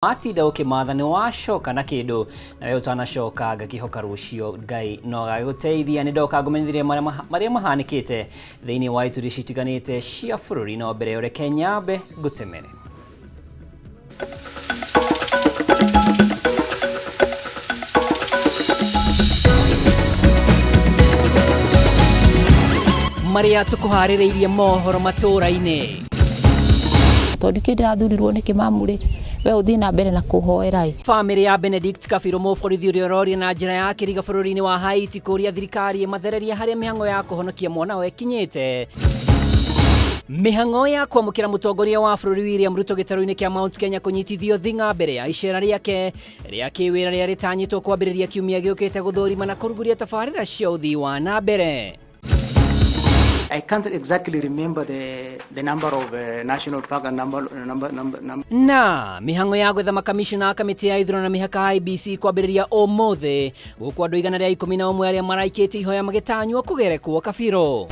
Watinda ũkĩmatha nĩ wacoka na kĩndũ na we ũtanacoka ngakĩhoka rũciũ Ngai no agagũteithia. Nĩ ndoka ngũmenyithirie marĩa mahanĩkĩte thĩinĩ wa ituri citiganĩte cia bũrũri, no mbere ũreke nyambe ngũtemere. Marĩa tũkũharĩrĩirie mohoro matũra-inĩ. Tondũ kĩ ndĩrathurirwo nĩ kĩmamũrĩ we ũthiĩ na mbere na kũhoera ĩ. Famĩlĩ ya Benedict Kabiru mũborithi ũrĩa ũroria na njĩra ya kĩriga bũrũri-inĩ wa Haiti kũria thirikari ĩmathererie harĩa mĩhang'o ya kũhonokia mwana wao ĩkinyĩte. Mĩhang'o ya kwamũkĩra mũtongoria wa bũrũri William Ruto gĩtarũ-inĩ kĩa Mount Kenya kũnyitithio thing'a mbere ya icera rĩake rĩa kĩwĩra rĩrĩa rĩtanyĩtwo kwambĩrĩria kiumia gĩũkĩte gũthũrima na kũrugũria tabarĩra cia ũthii wa na mbere. I can't exactly remember the number of national park and number. Na mĩhang'o ya gwetha makamishna a kamĩtĩ ya ithurano na mĩhaka IEBC kwambĩrĩria ũmũthĩ gũkũ andũ 111 arĩa maraikĩtie ihoya magĩtanywo kũgerekwo kabirũ.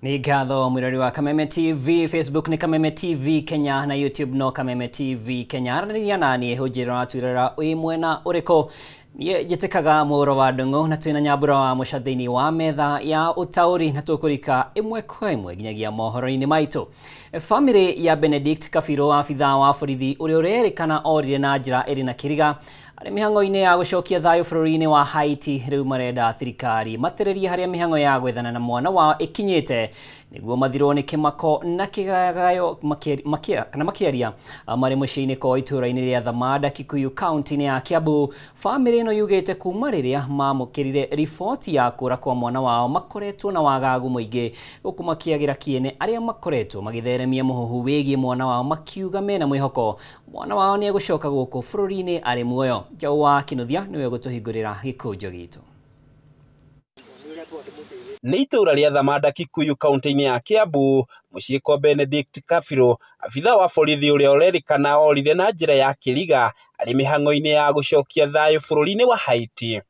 Nĩ ngatho mwĩrori wa Kameme TV, Facebook nĩ Kameme TV Kenya na YouTube no Kameme TV Kenya. Aranĩria naniĩ hũnjĩra watwĩrora wĩ mwena ũrĩkũ. Niĩ njĩtĩkaga mũro wa ndũng'ũ na twĩna nyambura wa mũca thĩinĩ wa metha ya ũtaũri na tũkũrika ĩmwe kwa ĩmwe nginyagia mohoro-inĩ maitũ. Famĩlĩ ya Benedict Kabiru abithaa wa borithi ũrĩa ũrerĩkana orire na njĩra ĩrĩ na kĩriga arĩ mĩhang'o-inĩ ya gũcokia thayũ bũrũri-inĩ wa Haiti rĩu marenda thirikari mathererie harĩa mĩhang'o ya gwethana na mwana wao ĩkinyĩte nĩguo mathirwo nĩ kĩmako na kĩgayagayo kana makĩaria marĩ mũciĩ-inĩ kwa itũũra-inĩ rĩa Thamanda Kikuyu kaunti-inĩ ya Kiambu. Famĩlĩ ĩno yugĩte kuma rĩrĩa mamũkĩrire riboti ya kũra kwa mwana wao makoretwo na wagagu mũingĩ gũkũ makĩagĩra kĩene arĩa makoretwo magĩtheremia mũhuhu wĩgiĩ mwana wao makiuga mena mwĩhoko mwana wao nĩ egũcoka gũkũ bũrũri-inĩ arĩ muoyo. Njaũ wa Kĩnuthia nĩwe gũtũhingũrĩra gĩkũnjo gitũ. Nĩ itũũra rĩa Thamanda Kikuyu kaunti-inĩ ya Kiambu mũciĩ kwa Benedict Kabiru abithaa wa borithi ũrĩa ũrerĩkana orire na njĩra ya kĩriga arĩ mĩhang'o-inĩ ya gũcokia thayũ bũrũri-inĩ wa Haiti.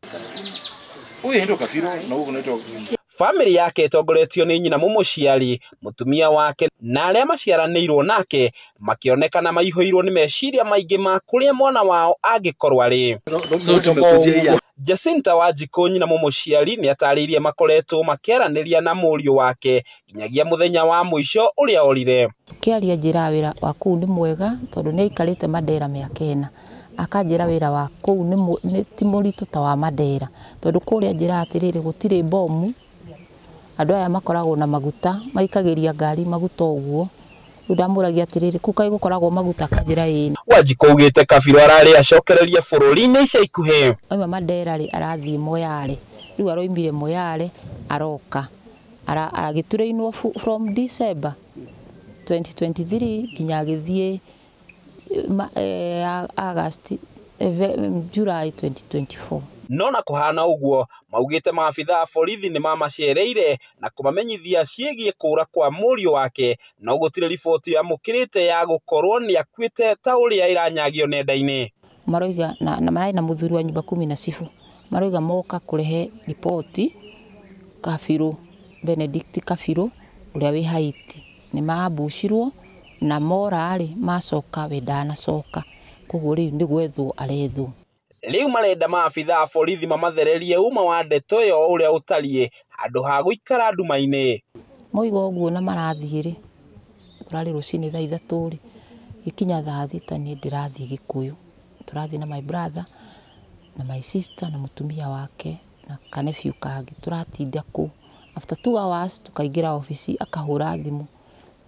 Famĩlĩ yake ĩtongoretio nĩ nyina mũmũciari, mũtumia wake na arĩa maciaranĩirwo nake makĩonekana maihũirwo nĩ meciria maingĩ ma kũrĩa mwana wao angĩkorwo arĩ. Jacinta Wanjikũ nyina mũmũciari nĩ atarĩirie makoretwo makĩaranĩria na mũriũ wake nginyagia mũthenya wa mũico ũrĩa orire. Tũkĩaria njĩra wĩra wa kũu nĩ mwega tondũ nĩ aikarĩte Mandera mĩaka ĩna. Akanjĩra wĩra wa kũu nĩ ti mũritũ ta wa Mandera tondũ kũrĩa njĩra atĩrĩrĩ gũtirĩ bomu. Andũ aya makoragwo na maguta maikagĩria ngari maguta ũguo. Rĩu ndamũragia atĩrĩrĩ kũu kaĩ gũkoragwo maguta akanjĩra ĩĩ. Wanjikũ augĩte Kabiru ararĩ acokererie bũrũri-inĩ ica ikuhĩ. Auma Mandera rĩ arathiĩ Moyale. Rĩu aroimire Moyale aroka. Agĩturĩinwo from December 2023 nginya agĩthiĩ August, July 2024. No na kũhana ũguo maugĩte maabithaa a borithi nĩ mamacereire na kũmamenyithia ciĩgiĩ kũra kwa mũriũ wake no gũtirĩ riboti yamũkĩrĩte ya gũkorwo nĩ akuĩte ta ũrĩa ĩranyagio nenda-inĩ. Maroiga na mararĩ na mũthuri wa nyumba kumi na cibũ maroiga moka kũrehe riboti Kabiru Benedict Kabiru ũrĩa wĩ Haiti nĩ maambucirwo na mora rĩ macoka we ndanacoka koguo rĩu nĩ gwethwo arethwo. Rĩu marenda maabithaa a borithi mamathererie uma wa ndeto ĩyo ũrĩa ũtariĩ handũ ha gũikara nduma-inĩ. Moiga ũguo na marathiĩ rĩ tũrarĩ rũcinĩ thaa ithatũ rĩ gĩkinya thaa thita niĩ ndĩrathiĩ Gĩkũyũ tũrathiĩ na my brother na my sister na mũtumia wake na kanephew kangĩ tũratinda kũu after 2 hours tukaingĩra obici akahũra thimũ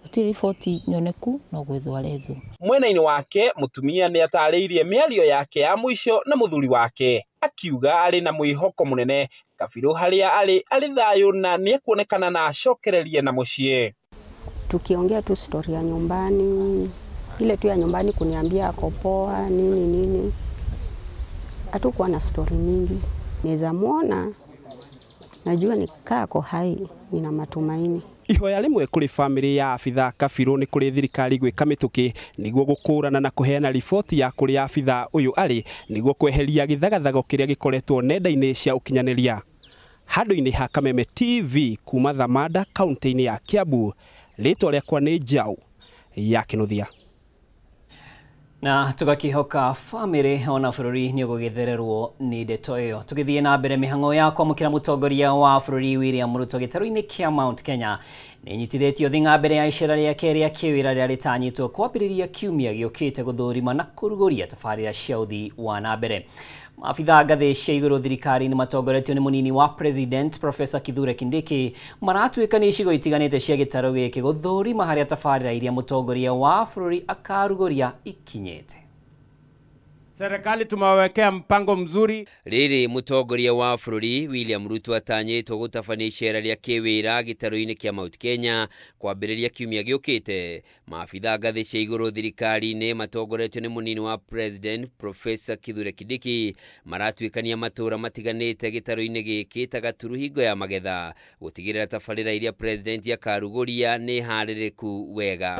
gũtirĩ riboti nyoneku no gwethwo arethwo. Mwena-inĩ wake mũtumia nĩ atarĩirie mĩario yake ya mũico na mũthuri wake akiuga arĩ na mwĩhoko mũnene Kabiru harĩa arĩ arĩ thayũ na nĩekuonekana na acokererie na mũciĩ. Tukiongea tu story ya nyumbani ile tu ya nyumbani kuniambia ako poa nini nini, hatukuwa na story mingi. Naweza muona najua nikaa ako hai, nina matumaini. Ihoya rĩmwe kũrĩ famĩlĩ ya abithaa Kabiru nĩ kũrĩ thirikari gwĩka mĩtũkĩ nĩguo gũkũrana na kũheana riboti ya kũrĩa abithaa ũyũ arĩ nĩguo kweheria gĩthagathago kĩrĩa gĩkoretwo nenda-inĩ cia ũkinyanĩria. Handũ-inĩ ha Kameme TV kuma Thamanda kaunti-inĩ ya Kiambu, Rĩtwa rĩakwa nĩ Njaũ ya Kĩnuthia. Na tugakihoka famĩlĩ ona bũrũri nĩ ũgũgĩthererwo nĩ ndeto ĩyo. Tũgĩthiĩ na mbere, mĩhang'o ya kwamũkĩra mũtongoria wa bũrũri William Ruto gĩtarũ-inĩ kĩa Mount Kenya nĩ nyitithĩtio thing'a mbere ya icera rĩake rĩa kĩwĩra rĩrĩa rĩtanyĩtwo kwambĩrĩria kiumia gĩũkĩte gũthũrima na kũrugũria tabarĩra cia ũthii wa na mbere. Maabithaa ngathĩ cia igũrũ thirikari-inĩ matongoretio nĩ mũnini wa President Professor Kithure Kindiki maratuĩka nĩ icigo itiganĩte cia gĩtarũ gĩkĩ gũthũrima harĩa tabarĩra iria mũtongoria wa bũrũri akarugũria ikinyĩte. Serikali tumewawekea mpango mzuri. Rĩrĩ mũtongoria wa bũrũri William Ruto atanyĩtwo gũtabania icera rĩa kĩwĩra gĩtarũ-inĩ kĩa Mount Kenya kwambĩrĩria kiumia gĩũkĩte. Maabithaa ngathĩ cia igũrũ thirikari-inĩ matongoretio nĩ mũnini wa President Professor Kithure Kindiki maratuĩkania matũũra matiganĩte gĩtarũ-inĩ gĩkĩ ta Gaturu hingo ya magetha gũtigĩrĩra tabarĩra iria President akarugũria nĩ harĩrĩku wega.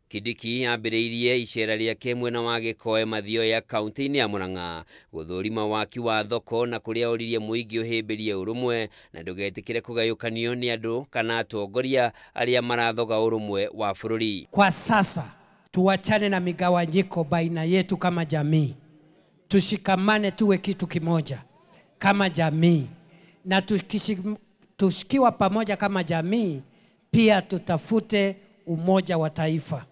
Kindiki ambĩrĩirie icera rĩake mwena wa Gĩkoe Mathioya kaunti-inĩ ya Murang'a gũthũrima waki wa thoko na kũrĩa oririe mũingĩ ũhĩmbĩrie ũrũmwe na ndũgetĩkĩre kũgayũkanio nĩ andũ kana atongoria arĩa marathoga ũrũmwe wa bũrũri. Kwa sasa tuwachane na migawanyiko baina yetu kama jamii, tushikamane tuwe kitu kimoja kama jamii, na tushikiwa pamoja kama jamii pia tutafute umoja wa taifa,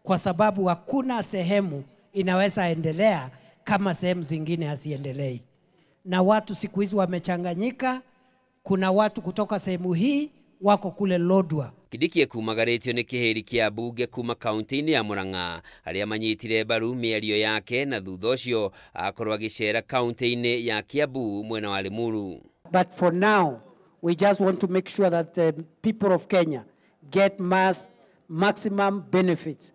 kwa sababu hakuna sehemu inaweza endelea kama sehemu zingine haziendelei. Na watu siku hizi wamechanganyika, kuna watu kutoka sehemu hii wako kule Lodwar. Kindiki ekumagarĩtio nĩ kĩhĩri kĩa mbunge kuma kaunti-inĩ ya Murang'a arĩa manyitire mbaru mĩario yake na thutha ũcio akorwo agĩcera kaunti-inĩ ya Kiambu mwena wa Limuru. But for now we just want to make sure that the people of Kenya get maximum benefits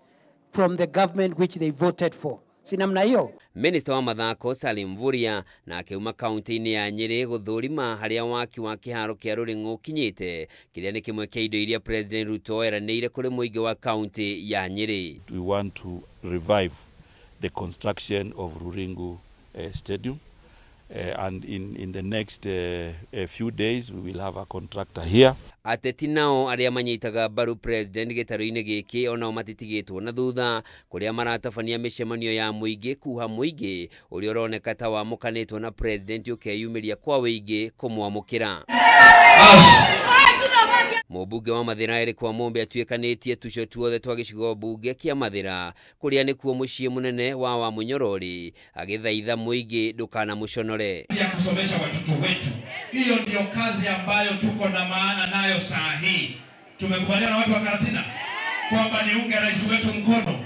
from the government which they voted for. Si namna hiyo? Minister wa mathako Salim Mvurya na akiuma kaunti-inĩ ya Nyĩrĩ gũthũrima harĩa waki wa kĩharo kĩa Rũrĩng'ũ ũkinyĩte kĩrĩa nĩ kĩmwe kĩa indo iria President Ruto eranĩire kũrĩ mũingĩ wa kaunti ya Nyĩrĩ. We want to revive the construction of Ruringu Stadium. And in the next few days we will have a contractor here. Ateti nao arĩa manyitaga mbaru President gĩtarũ-inĩ gĩkĩ onao matitigĩtwo na thutha kũrĩa maratabania mĩcemanio ya mũingĩ kuha mũingĩ ũrĩa ũroneka ta wamũkanĩtwo na President ũkeyumĩria kwa wĩingĩ kũmwamũkĩra. Mũmbunge wa Mathĩra Eric Wamũmbe atuĩkanĩtie tuco tuothe twa gĩcigo mbunge kĩa Mathĩra kũrĩa nĩkuo mũciĩ mũnene wa Wamunyoro-rĩ agĩthaitha mũingĩ ndũkanamũconore. Ya kusomesha watoto wetu, hiyo ndiyo kazi ambayo tuko na maana nayo saa hii. Tumekubaliana na watu wa Karatina kwamba niunge rais wetu mkono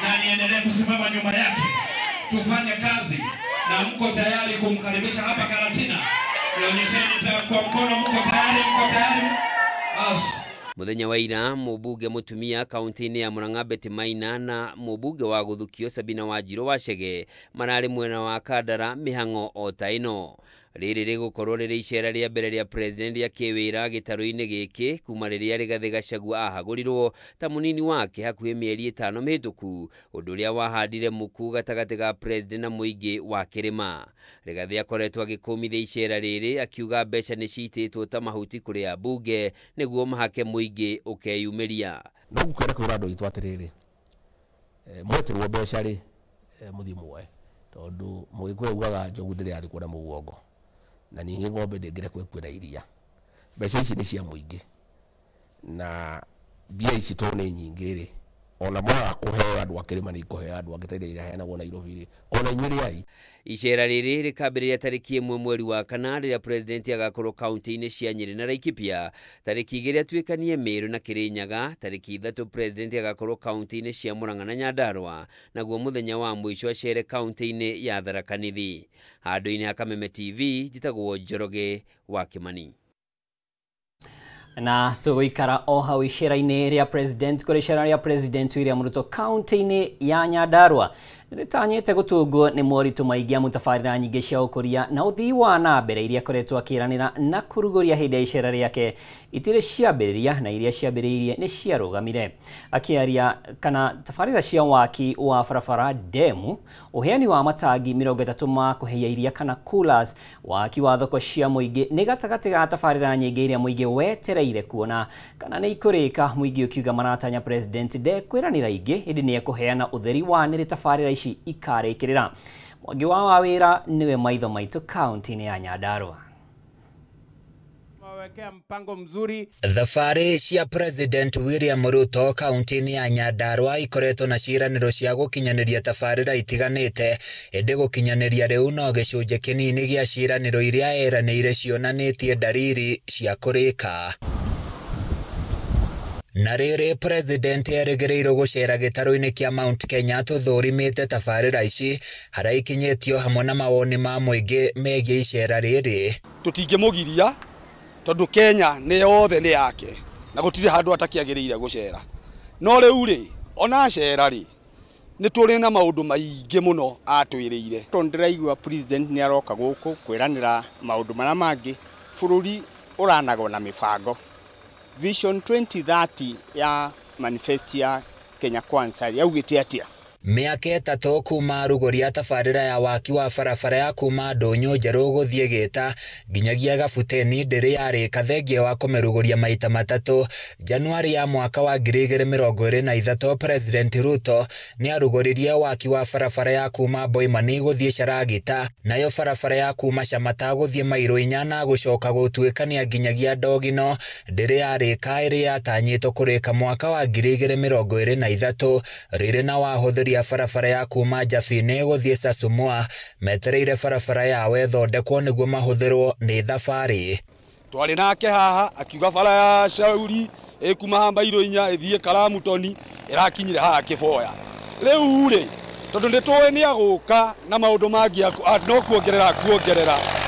na niendelee kusimama nyuma yake, tufanye kazi, na mko tayari kumkaribisha hapa Karatina? Nionyesheni kwa mkono, mko tayari? Mko tayari? Muthenya wa ira mũmbunge mũtumia kaunti-inĩ ya Murang'a Betty Maina na mũmbunge wa Gũthukio Sabina Wanjirũ wa Chege mararĩ mwena wa Kandara mĩhang'o o ta ĩno. Rĩrĩ rĩgũkorwo rĩrĩ icera rĩa mbere rĩa President rĩa kĩwĩra gĩtarũ-inĩ gĩkĩ kuma rĩrĩa Rigathĩ Gachagua ahagũrirwo ta mũnini wake hakuhĩ mĩeri 5 mĩhĩtũku, ũndũ ũrĩa wahandire muku gatagatĩ ga President na mũingĩ wa kĩrĩma. Rigathĩ akoretwo agĩkũmithia icera rĩrĩ akiuga mbeca nĩ ciitĩtwo ta mahuti kũrĩ ambunge nĩguo mahake mũingĩ ũkeyumĩria. No gũkĩra kwĩra andũ aitũ atĩrĩrĩ, mwetirwo mbeca rĩ, mũthiĩ muoe, tondũ mũgĩkũyũ augaga njogu ndĩrĩ yathikwo na mũguongo, na ningĩ ng'ombe ndĩngĩrekwo ĩkue na iria. Mbeca ici nĩ cia mũingĩ, na mbia ici tondũ nĩ nyingĩ rĩ, ona mwaga kũheo andũ a kĩrĩma nĩ ikũheo andũ angĩ ta iria iraheanagwo Nairobi rĩ, ona inyuĩ rĩai. Icera rĩrĩ rĩkambĩrĩria tarĩki 1 mweri wa 4 rĩrĩa President agakorwo kaunti-inĩ cia Nyĩrĩ na Laikipia, tarĩki 2 atuĩkanie Meru na Kĩrĩnyaga, tarĩki 3 President agakorwo kaunti-inĩ cia Murang'a na Nyandarua, naguo mũthenya wa mũico acere kaunti-inĩ ya Tharaka Nithi. Handũ-inĩ ha Kameme TV, njĩtagwo Njoroge wa Kĩmani. Na tũgũikara o hau icera-inĩ rĩa President kũrĩ icera rĩa President William Ruto kaunti-inĩ ya Nyandarua. Nĩrĩtanyĩte gũtũngwo nĩ moritũ maingĩ amu tabarĩra nyingĩ cia ũkũria na ũthii wa na mbere iria akoretwo akĩranĩra na kũrugũria hĩndĩ ya icera rĩake itirĩ ciambĩrĩria na iria ciambĩrĩirie nĩ ciarũgamire. Akĩaria kana tabarĩra cia waki wa barabara, demu, ũheani wa matangi 30 ma kũheia iria kana coolers, waki wa thoko cia mũingĩ nĩ gatagatĩ ga tabarĩra nyingĩ iria mũingĩ wetereire kuona kana nĩ ikũrĩka. Mũingĩ ũkiuga maratanya president ndekwĩranĩra ingĩ ĩndĩ nĩ ekũheana ũtheri wa nĩrĩ tabarĩra ici ikarĩkĩrĩra. Mwangi wa Wawĩra nĩwe maitho maitũ kaunti-inĩ ya Nyandarua. Tumewekea mpango mzuri. Thabarĩ cia President William Ruto kaunti-inĩ ya Nyandarua ikoretwo na ciĩranĩro cia gũkinyanĩria tabarĩra itiganĩte, ĩndĩ gũkinyanĩria rĩu no gĩcunjĩ kĩnini gĩa ciĩranĩro iria eranĩire cionanĩtie ndariri cia kũrĩka. Na rĩrĩ President erĩgĩrĩirwo gũcera gĩtarũ-inĩ kĩa Mount Kenya tũthũrimĩte tabarĩra ici harĩa ikinyĩtio hamwe na mawoni ma mũingĩ megiĩ icera rĩrĩ. Tũtingĩmũgiria tondũ Kenya nĩ yothe nĩ yake na gũtirĩ handũ atakĩagĩrĩire gũcera. No rĩu rĩ, ona acera rĩ, nĩ tũrĩ na maũndũ maingĩ mũno atwĩrĩire. Tondũ ndĩraigua president nĩ aroka gũkũ kwĩranĩra maũndũ marĩa mangĩ, bũrũri ũranagwo na mĩbango. Vision 2030 ya manifesto ya Kenya Kwanza yaugĩte atĩa? Mĩaka 3 kuma rugũria tabarĩra ya waki wa barabara ya kuma Ndũnyũ Njerũ gũthiĩ Gĩta nginyagia Gabuteni ndĩrĩ yarĩka thengia wa kũmĩrugũria maita 3. Januari ya mwaka wa 2023 President Ruto nĩarugũririe waki wa barabara ya kuma Boimani gũthiĩ Sharagita, nayo barabara ya kuma Shamata gũthiĩ mairo 4 na gũcoka gũtuĩkania nginyagia Ndogino ndĩrĩ yarĩka ĩrĩa yatanyĩtwo kũrĩka mwaka wa 2023. Rĩrĩ na wahũthĩri barabara ya kuma Njabini gũthiĩ Sasumua metereire barabara yao ĩthondekwo nĩguo mahũthĩrwo nĩ thabarĩ. Twarĩ nake haha akiuga bara ya Shauri ĩkuma haha mairo 4 ĩthiĩ Karamutoni ĩrakinyire haha Kĩboya. Rĩu rĩ, tondũ nĩ tũĩ nĩ agũka na maũndũ mangĩ no kuongerera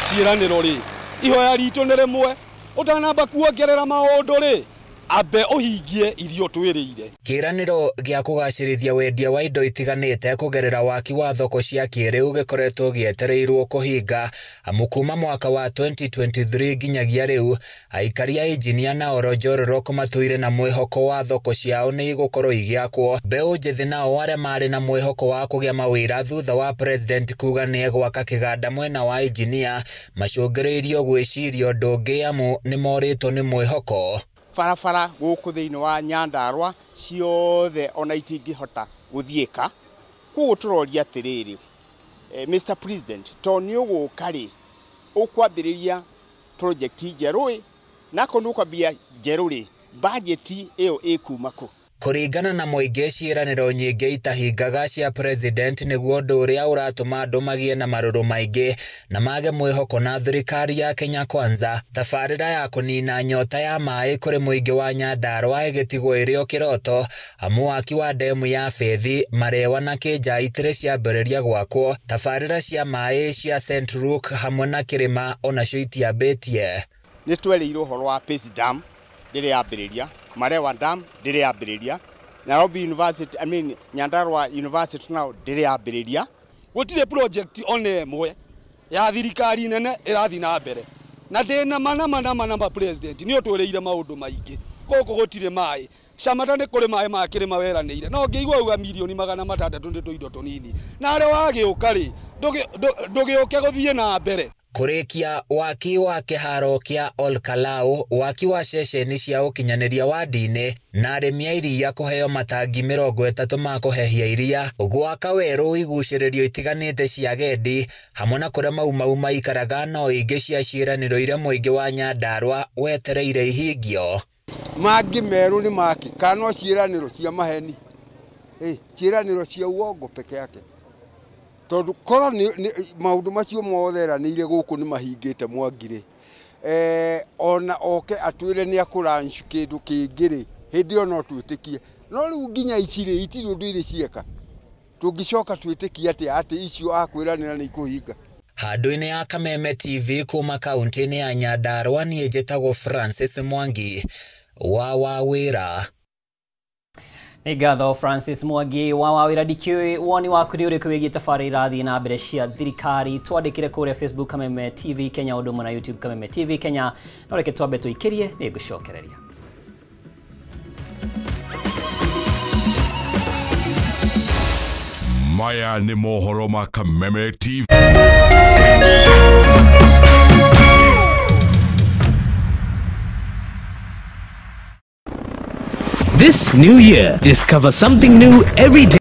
ciĩranĩro rĩ, ihoya ritũ nĩ rĩmwe, ũtanamba kuongerera maũndũ rĩ, ambe ũhingie irio twĩrĩire. Kĩranĩro gĩa kũgacĩrithia wendia wa indo itiganĩte kũgerera waki wa thoko cia kĩrĩu gĩkoretwo gĩetereirwo kũhinga amu kuma mwaka wa 2023 nginyagia rĩu aikari a Injinia na Oronjororoko matũire na mwĩhoko wa thoko ciao nĩ igũkorwo igĩakwo. Mbeũ njĩthĩ nao arĩa marĩ na mwĩhoko wa kũgĩa mawĩra thutha wa president kuga nĩ egwaka kĩganda mwena wa Injinia macũngĩrĩirio gwĩciria ũndũ ũngĩ amu nĩmorĩtwo nĩ mwĩhoko. Barabara gũkũ thĩinĩ wa Nyandarua ciothe ona itingĩhota gũthiĩka. Koguo tũroria atĩrĩrĩ, Mr President, to nĩ ũgũka rĩ, ũkwambĩrĩria project njerũ ĩ, na akorwo nĩ ũkwambia njerũ rĩ, budget ĩyo ĩkuma kũ? Kũringana na mũingĩ, ciĩranĩro nyingĩ itahingaga cia president nĩguo ũndũ ũrĩa ũratũma andũ magĩe na marũrũ maingĩ na mage mwĩhoko na thirikari ya Kenya Kwanza. Tabarĩra ya kũnina nyota ya maĩ kũrĩ mũingĩ wa Nyandarua ĩgĩtigwo ĩrĩ o kĩroto amu waki wa demu ya Bethi, Marewa na Kĩnja itirĩ ciambĩrĩria gwakwo. Tabarĩra cia maĩ cia St Luke hamwe na Kĩrĩma onacio itiambĩtie. Nĩ twerĩirwo ũhoro wa Pace Dam ndĩrĩ yambĩrĩria, Marewa Dam ndĩrĩ yambĩrĩria, Nairobi University, I mean Nyandarua University now ndĩrĩ yambĩrĩria. Gũtirĩ project ona ĩmwe ya thirikari nene ĩrathiĩ na mbere. Na ndĩna mana president nĩ ũtwĩrĩire maũndũ maingĩ. Gũkũ gũtirĩ maĩ. Shamata nĩ kũrĩ maĩ ma kĩrĩma weranĩire. No ngĩigua uga mirioni 600 nĩ tũindo tũnini. Na arĩa wagĩũka rĩ, ndũgĩũke gũthiĩ na mbere. Kũrĩkia waki wa kĩharo kĩa Olkalau, waki wa ceceni cia ũkinyanĩria wa ndini na arĩmi a iria kũheo matangi 30 ma kũhehia iria, gwaka werũ igucĩrĩrio itiganĩte cia agendi hamwe na kũrĩa Mau Mau maikaraga no ingĩ cia ciĩranĩro iria mũingĩ wa Nyandarua wetereire ihingio. Mangĩ merũ nĩ maki kana no ciĩranĩro cia maheni, ciĩranĩro cia uongo peke yake. Tondũ korwo maũndũ macio mothe eranĩire gũkũ nĩ mahingĩte Mwangirĩ, ona oke atwĩre nĩ akũrancu kĩndũ kĩngĩ rĩ, hĩndĩ ĩyo no twĩtĩkie. No rĩu nginya ici rĩ, itirĩ ũndũ irĩ cieka. Tũngĩcoka twĩtĩkie atĩa atĩ icio akwĩranĩra nĩ ikũhinga? Handũ-inĩ ya Kameme TV kuma kaunti-inĩ ya Nyandarua, niĩ njĩtagwo Francis Mwangi wa Wawĩra. Nĩ ngatho Francis Mwangi wa Wawĩra. Ndikĩũĩ woni waku nĩ ũrĩkũ wĩgiĩ tabarĩra irathiĩ na mbere cia thirikari. Twandĩkĩre kũrĩa Facebook Kameme TV Kenya, ũndũ ũmwe na YouTube Kameme TV Kenya. No reke twambe tũikĩrie, nĩ ngũcokereria. Maya nĩ mohoro ma Kameme TV. This new year, discover something new every day.